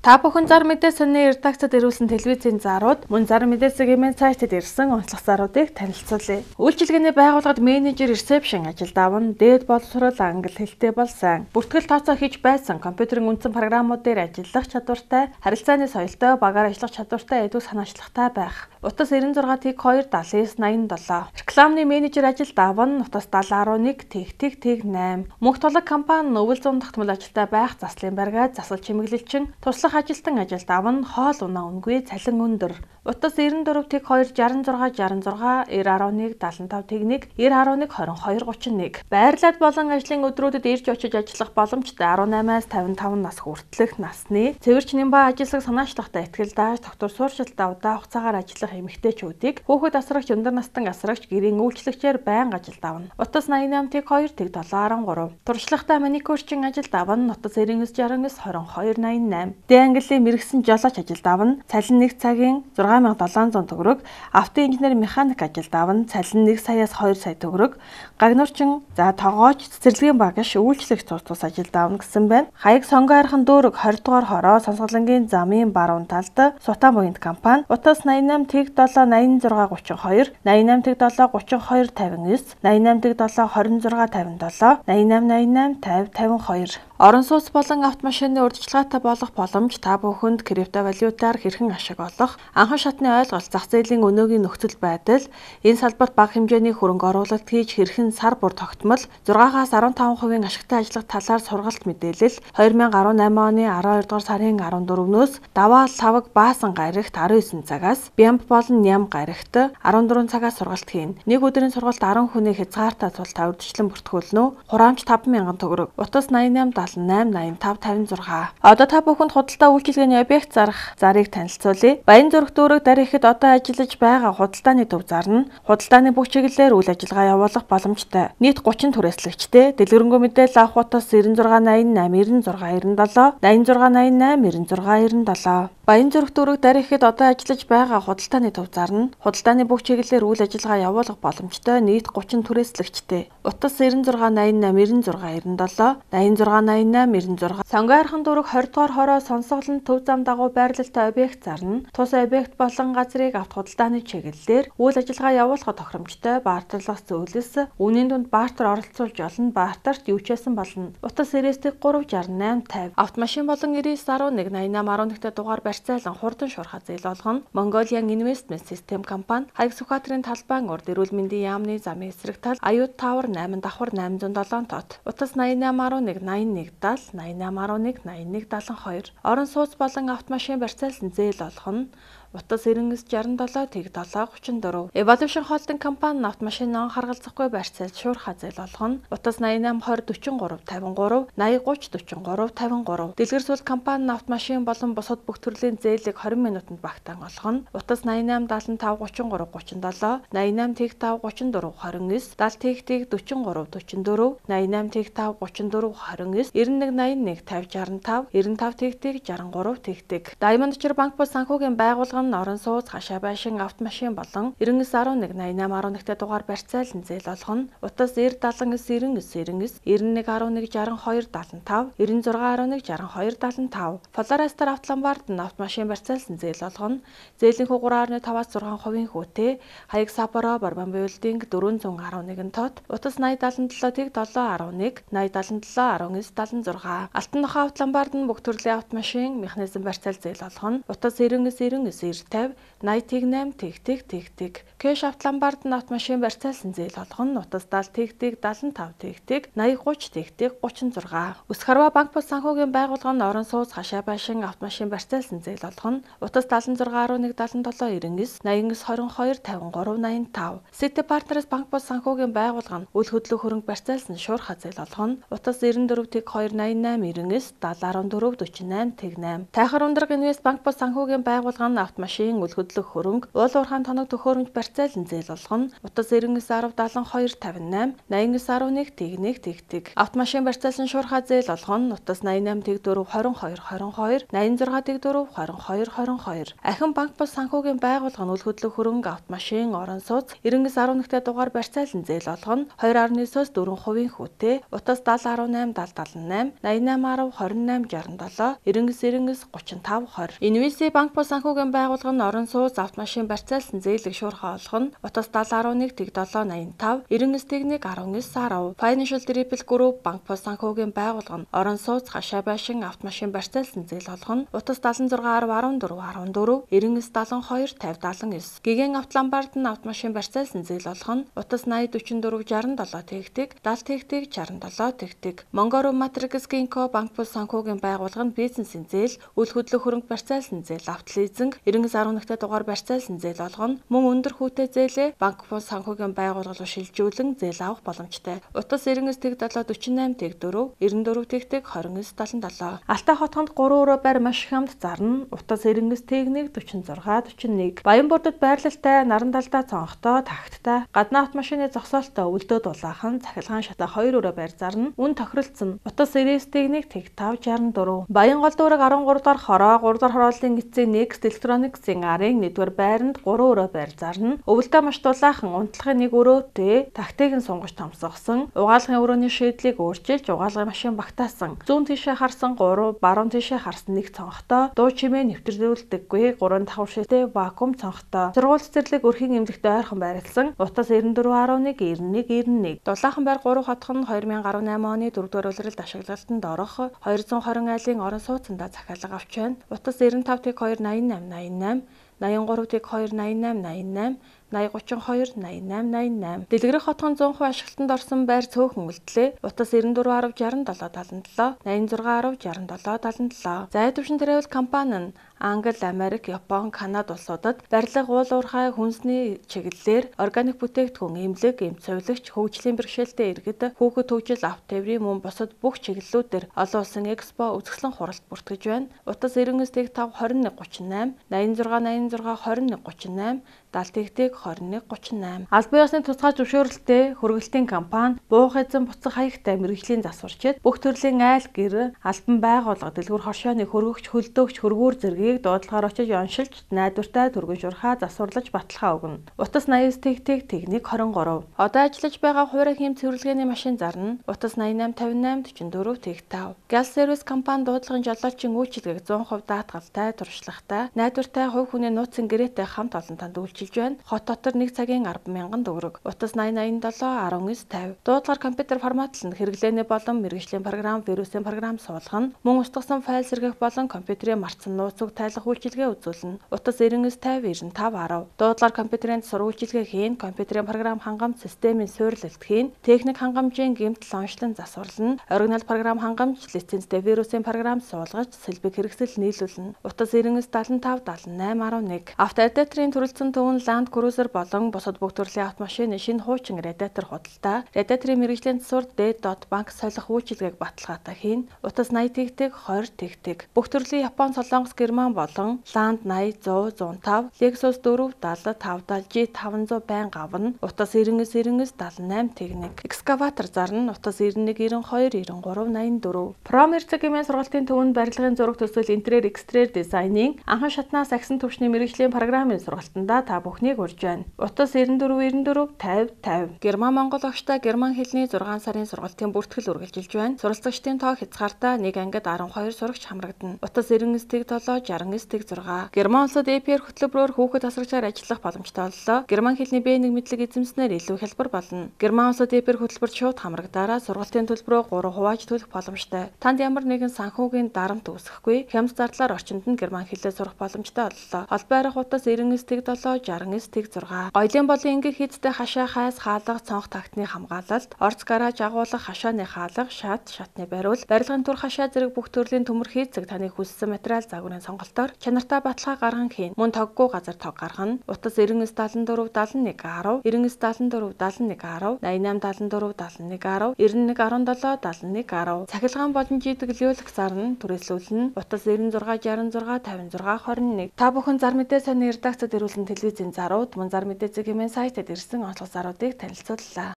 Та бүхэн зар мэдээ сонины редакцид ирүүлсэн телевизийн зарууд мөн зар мэдээ сегмент сайтад ирсэн онцлог заруудыг танилцуулъя. Үйлчилгээний байгууллагад менежер, ресепшн ажилд авна, дээд боловсрол англи хэлтэй бол сайн. Бүртгэл тооцоо хийж байсан компьютерийн үндсэн програмууд дээр ажиллах чадвартай, харилцааны соёлтой, багаар ажиллах чадвартай, эдүү санаачлагтай байх. Утас 96 тэг 2 79 87. Рекламны менежер ажилд авна, утас 70 11 тэг тэг тэг 8. Мөнх тулаг компани өвөл зүүн тогтмол ажилтай байх, заслын бариад, засал чимэглэлчин, туслах ажилтан ажилд авна, хоол унаа үнэгүй, цалин өндөр. Утас 94 тэг 2 66 66 90 11 75 тэг 1 90 11 22 31. Байрлаад болон ажлын өдрүүдэд ирж очиж ажиллах боломжтой 18-аас 55 нас хүртэлх насны цэвэрч нэмба ажиллах санаачлагтай ихтгэл дааж доктор сууршилтаа удаан хугацаагаар ажиллах эмэгтэйчүүдийг хүүхэд асрагч, өндөр настан асрагч, гэрийн үйлчлэгчээр байнга ажилд авна. Утас 88 тэг 2 тэг 7 13. Туршлагатай маникюрчин ажилд авна. Утас 99 69 22 88. Д английн мэргэсэн жолооч ажилд авна. Цалин 1 цагийн 6700 төгрөг, автоинженер механик ажилд авна. Цалин 1 саяас 2 сая төгрөг. Гагнуурчин, за тогооч, цэцэрлэгийн багш, үйлчлэгч тус тус ажилд авна гэсэн байна. Хаяг Сонгоо архан дүүрэг 20 дугаар хороо Сонсголонгийн замын баруун талд Сутан буянт компани. Утас 88 тэг 7 86 32 88 тэг 7 32 59 88 тэг 7 26 57 88 88 50 52. Орон сууц болон автомашины урьдчилгаатай болох боломж та бүхэнд криптовалютаар хэрхэн ашиг олох, анхан шатны ойлголт, зах зээлийн өнөөгийн нөхцөл байдал, энэ салбарт бага хэмжээний хөрөнгө оруулалт хийж хэрхэн сар бүр тогтмол 6-аас 15% ашигтай ажиллах талаар сургалт мэдээлэл 2018 оны 12 дугаар сарын 14-өөс Даваа Лавг Баасан гарагт 19 цагаас Бямб болон Ням гарагт 14 цагаас сургалт хийнэ. Нэг өдрийн сургалт 10 хүний хязгаартай тул та урьдчилан бүртгүүлнэ үү? Хураамж 5000 төгрөг. Утас 88 78 85 56. Одоо та бүхэнд худалдаа үйлчилгээний объект зарах зарыг танилцуулъя. Баян зүрх дүүрэг дарихэд одоо ажиллаж байгаа худалдааны төв зарна. Худалдааны бүх чиглэлээр үйл ажиллагаа явуулах боломжтой. Нийт 30 түрээслэгчтэй. Дэлгэрэнгүй мэдээлэл авах утас 96 88 96 97 86 88 96 97. Баян зүрх дүүрэг дарихэд одоо ажиллаж байгаа худалдааны төв зарна. Худалдааны бүх чиглэлээр үйл ажиллагаа явуулах боломжтой. Нийт 30 түрээслэгчтэй. Утас 96 88 96 97 86 88 96. Сонгоо архан дүүрэг 20 дугаар хороо Сонсголон төв зам дагуу байрлалтай объект зарна. Тус объект болон газрыг авт худалдааны чиглэлээр үйл ажиллагаа явуулах тохиромжтой. Бартерлах зүйлс үнийн дунд бартер оролцуулж олно. Бартерт юу ч байсан болно. Утас 90 3 68 50. Автомашин болон 99 11 88 11 дугаар барьцаалан хурдан шуурхай зээл олгоно. Mongolian Investment System компани Хаяг Сүхбаатарын талбайн урд эрүүл мэндийн яамны замын эсрэг тал Аюут Tower 8 давхар 807 тот. Утас 88 11 81 70 88 11 81 72. Орон сууц болон автомашин барьцаалсан зээл олгоно. Утас 99 67 тэг 7 34. Evolution Holding компани автомашин он харгалзахгүй барьцаалж шуурхай зээл олгоно. Утас 88 20 43 53 80 30 43 53. Дэлгэр сул компани автомашин болон бусад бүх төрлийн зээлийг 20 минутанд багтаан олгоно. Утас 88 75 33 37 88 тэг 5 34 29 70 тэг тэг 43 44 88 тэг 5 34 29 91 81 50 65 95 тэг тэг 63 тэг тэг. Diamond Chair банк бус санхүүгийн байгууллага нь орон сууц, хашаа байшин, автомашин болон 99 11 88 11 дугаар барьцаалан зээл олгоно. Утас 90 79 99 99 91 11 62 75 96 11 62 75. Polaris автоломбард нь автомашин барьцаалсан зээл олгоно. Зээлийн хүү 3.5-аас 6% хүүтэй. Хаяг Сапоро Барбан Building 411 тот. Утас 80 77 тэг 7 11 80 77 19 76. Алтан нохой автоломбард нь бүх төрлийн автомашин, механизм барьцаал зээл олгоно. Утас 99 99 90 50 80 тэг 8 тэг тэг тэг тэг. Кэш автоломбард нь автомашин барьцаалсан зээл олгоно. Утас 70 тэг тэг 75 тэг тэг 80 30 тэг тэг 36. Өсхарва банк бус санхүүгийн байгууллага нь орон сууц, хашаа байшин, автомашин барьцаалсан зээл олгоно. Утас 76 11 77 99 89 22 53 85. City Partners банк бус санхүүгийн байгууллага нь үл хөдлөх хөрөнгө барьцаалсан шуурхай зээл олгоно. Утас 94 тэг 2 88 99 70 14 48 тэг 8. Тайхар Ундраг Инвест банк бус санхүүгийн байгууллага нь автомашин автомашин, үл хөдлөх хөрөнгө, уул уурхайн тоног төхөөрөмж барьцаалан зээл олгоно. Утас 99 10 72 58 89 11 тэг 1 тэг тэг. Автомашин барьцаалсан шуурхай зээл олгоно. Утас 88 тэг 4 22 22 86 тэг 4 22 22. Ахин банк бус санхүүгийн байгууллага нь үл хөдлөх хөрөнгө, автомашин, орон сууц 99 11-т дугаар барьцаалан зээл олгоно. 2.9-оос 4% хүүтэй. Утас 70 18 70 78 88 10 28 67 99 99 35 20. Инвеси банк бус санхүүгийн байгууллага нь орон сууц, автомашин барьцаалсан зээлийг шуурхай олгоно. Утас 70 11 тэг 7 85 99 тэг 1 19 10. Financial Triple Group банк бус санхүүгийн байгууллага нь орон сууц, хашаа байшин, автомашин барьцаалсан зээл олгоно. Утас 76 10 14 14 99 72 50 79. Гигэн автоламбард нь автомашин барьцаалсан зээл олгоно. Утас 80 44 67 тэг тэг 70 тэг тэг 67 тэг тэг. Монгору Matrix Ginko банк бус санхүүгийн байгууллага нь бизнесийн зээл, үл хөдлөх хөрөнгө барьцаалсан зээл, автлизинг 99 11-т дугаар барьцаалсан зээл олгоно. Мөн өндөр хүүтэй зээлээ банк бус санхүүгийн байгууллага руу шилжүүлэн зээл авах боломжтой. Утас 99 тэг 7 48 тэг 4 94 тэг тэг 29 77. Алтай хотхонд 3 өрөө байр маш хямд зарна. Утас 99 тэг 1 46 41. Баянбурдад байрлалтай, наран талдаа цонхтой, тагттай, гадна автомашины зогсоолтой өвлдөө дулаахан, цахилгаан шатаа 2 өрөө байр зарна. Үн тохиролцсон. Утас 99 тэг 1 тэг 5 64. Баянгол дүүрэг 13 дахь хороо 3 дахь хорооллын эцсийн Next Electronics-ийн арын 1-р байранд 3 өрөө байр зарна. Өвлдөө маш дулаахан, унтлахын 1 өрөөтэй, тагтыг нь сунгаж томсгосон, угаалгын өрөөний шийдлийг өөрчилж угаалгын машин багтаасан. Зүүн тишээ харсан 3, баруун тишээ харсан 1 цонхтой, дуу чимээ нэвтрүүлдэггүй 3 давхар шилтэй вакуум цонхтой. Сургууль цэцэрлэг өрхийн эмнэлэгт ойрхон байрлсан. Утас 94.11 91 91. Дулаахан байр 3 хотхон 2018 оны 4-р улиралд ашиглалтанд орох 220 айлын орон сууцндаа захиалга авч байна. Утас 95 тэг 2 88 88 83 тэг 2 88 88 80 32 88 88. Дэлгэрэх хотхон 100% ашиглалтанд орсон байр цөөхөн үлдлээ. Утас 94 10 67 77 86 10 67 77. Зай төвшин Travel компани нь Англи, Америк, Япон, Канада улсуудад барилга, уул уурхай, хүнсний чиглэлээр органик бүтээгдэхүүн, эмнэлэг, эмч сувилагч, хөгжлийн бэрхшээлтэй иргэд, хүүхэд хөгжил, авто тээврийн мөн бусад бүх чиглэлүүдээр олон улсын экспо үзэсгэлэн хуралд бүртгэж байна. Утас 99 тэг 5 21 38 86 86 21 38 70 тэг тэг 21 38. Албан ёсны тусгай зөвшөөрөлттэй хөргөлтийн компани буух эзэн буцах хаягтай мэргэжлийн засварчид бүх төрлийн айл гэр, албан байгууллага, дэлгүүр хоршооны хөргөгч, хөлдөөгч, хөргүүр зэргийг дуудлагаар очиж оншилж найдвартай түргэн шуурхай засварлаж баталгаа өгнө. Утас 89 тэг тэг тэг 1 23. Одоо ажиллаж байгаа хувирах хийм цэвэрлэгээний машин зарна. Утас 88 58 44 тэг 5. Гал сервис компани дуудлагын жолоочийн үйлчилгээг 100% даатгалтай, туршлагатай, найдвартай хувь хүний нууцын гэрээтэй хамт олон танд үйлчилж байна. Хот дотор 1 цагийн 10,000 төгрөг. Утас 80 87 19 50. Дуудлагаар компьютер форматлан хэрэглээний болон мэргэжлийн програм, вирусын програм суулгана. Мөн устгасан файл сэргээх болон компьютерийн мартсан нууц үг тайлах үйлчилгээ үзүүлнэ. Утас 99 50 95 10. Дуудлагаар компьютерийн засвар үйлчилгээ хийн, компьютерийн програм хангамж системийн суйрлалт хийн, техник хангамжийн гэмтэл онцлон засварлана, оригинал програм хангамж, лицензтэй вирусын програм суулгаж, сэлбэг хэрэгсэл нийлүүлнэ. Утас 99 75 78 11. Авторадиаторын төрөлцсөн төв нь Land Cruiser болон бусад бүх төрлийн автомашины шинэ хуучин радиатор худалдаа. Радиаторын мэргэжлийн засвар D.Bank солих үйлчилгээг баталгаатай хийн. Утас 80 тэг тэг 20 тэг тэг. Бүх төрлийн Япон, Солонгос, Герман болон Land 80 100 105, Lexus 4 70 5 70 G500 байнга авна. Утас 99 99 78 тэг 1. Экскаватор зарна. Утас 91 92 93 84. Промер цэгийн сургалтын төвөнд барилгын зураг төсөл интерьер экстерьер дизайнын анхан шатнаас агсан түвшний мэргэжлийн програмын сургалтандаа та бүхнийг урьж байна. Утас 94 94 50 50. Герман Монгол огштой герман хэлний 6 сарын сургалтын бүртгэл үргэлжилж байна. Суралцагчдын тоо хязгаартай нэг ангид 12 сурагч хамрагдана. Утас 99 тэг 7 69 тэг 6. Герман улсад APR хөтөлбөрөөр хүүхэд тасрагчаар ажиллах боломжтой боллоо. Герман хэлний B1 мэдлэг эзэмснээр илүү хялбар болно. Герман улсад APR хөтөлбөрт шууд хамрагдаараа сургалтын төлбөрөө 3 хувааж төлөх боломжтой. Танд ямар нэгэн санхүүгийн дарамт үүсэхгүй, хямд зардлаар орчинд нь герман хэлээр сурах боломжтой боллоо. Холбоо барих утас 99 тэг 7 69 тэг 6. Гоёлын болон ингэх хийцтэй хашаа хайс хаалга цонх тагтны хамгаалалт, орц гараж агуулга хашааны хаалга, шат, шатны бариул, барилгын түр хашаа зэрэг бүх төрлийн төмөр хийцэг таны хүссэн материал загварын сонголтоор чанартай баталгаа гарган хийн. Мөн тоггүй газар тог гаргана. Утас 99 74 71 10, 99 74 71 10, 88 74 71 10, 91 17 71 10. Цахилгаан болон жидэг лиулах зарна, түрээслүүлнэ. Утас 96 66 56 21. Та бүхэн Зар мэдээ сайны редакцид ирүүлсэн телевизийн зарууд мөн зар мэдээ цэгийн сайтад ирсэн онцлог заруудыг танилцууллаа.